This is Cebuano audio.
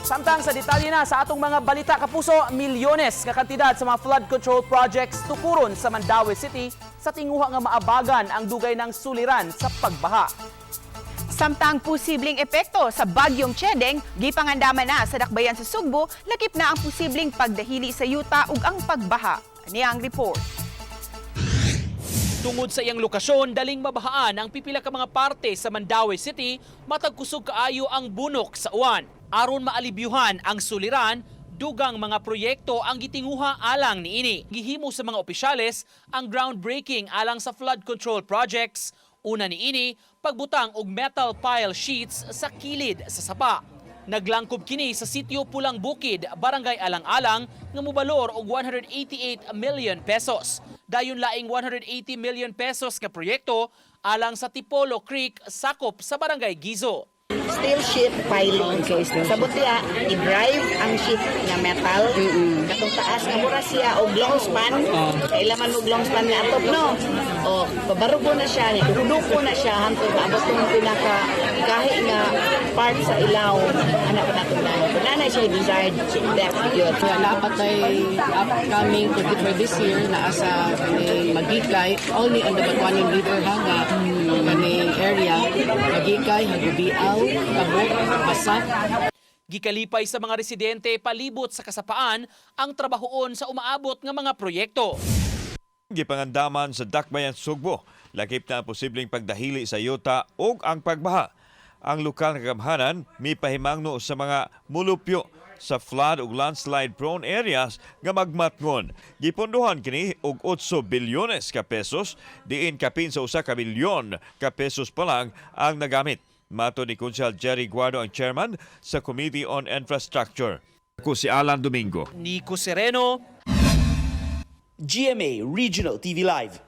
Samtang sa detalye na sa atong mga balita, kapuso, milyones nga kantidad sa mga flood control projects tukuron sa Mandaue City sa tinguha nga maabagan ang dugay ng suliran sa pagbaha. Samtang posibleng epekto sa bagyong Chedeng, gipangandaman na sa dakbayan sa Sugbo, lakip na ang posibleng pagdahili sa yuta ug ang pagbaha. Ani ang report. Tungod sa iyang lokasyon, daling mabahaan ang pipila ka mga parte sa Mandaue City, matag kusog kaayo ang bunok sa uwan. Aron maalibyuhan ang suliran, dugang mga proyekto ang gitinguha alang niini. Gihimo sa mga opisyales ang groundbreaking alang sa flood control projects. Una niini, pagbutang og metal pile sheets sa kilid sa sapa. Naglangkob kini sa sitio Pulang Bukid, Barangay Alang-Alang nga mobalor og 188 million pesos. Dayon laing 180 million pesos nga proyekto alang sa Tipolo Creek sakop sa Barangay Gizo. Steel sheet piling. Sa butya, i-drive ang sheet nga metal. Katong taas nga mura siya og long span. Kailangan og long span nga atop, no. O pabarugo na siya, ni duko na siya hantod maabot tong pinaka gahi nga part sa ilaw ana pa natong nano. Kung naa siya desired depth yun. Kaya naa pa tay upcoming project for this year naa sa kaning Maguikay, only on the Batuanin River ha nga kaning area, Maguikay, Jagobiao, Tabuk, Basak. Gikalipay sa mga residente palibot sa kasapaan ang trabahoon sa umaabot nga mga proyekto. Gipangandaman sa Dakbayan Sugbo, lakip na ang posibleng pagdahili sa yuta ug ang pagbaha. Ang lokal nga gamhanan mipahimangno sa mga mulupyo sa flood ug landslide prone areas nga magmatngon. Gipondohan kini og 8 bilyones ka pesos, diin kapin sa 1 ka bilyon ka pesos pa lang ang nagamit. Matod ni Konsehal Jerry Guardo, ang chairman sa Committee on Infrastructure. Ako si Alan Domingo. Nico Sereno, GMA Regional TV Live.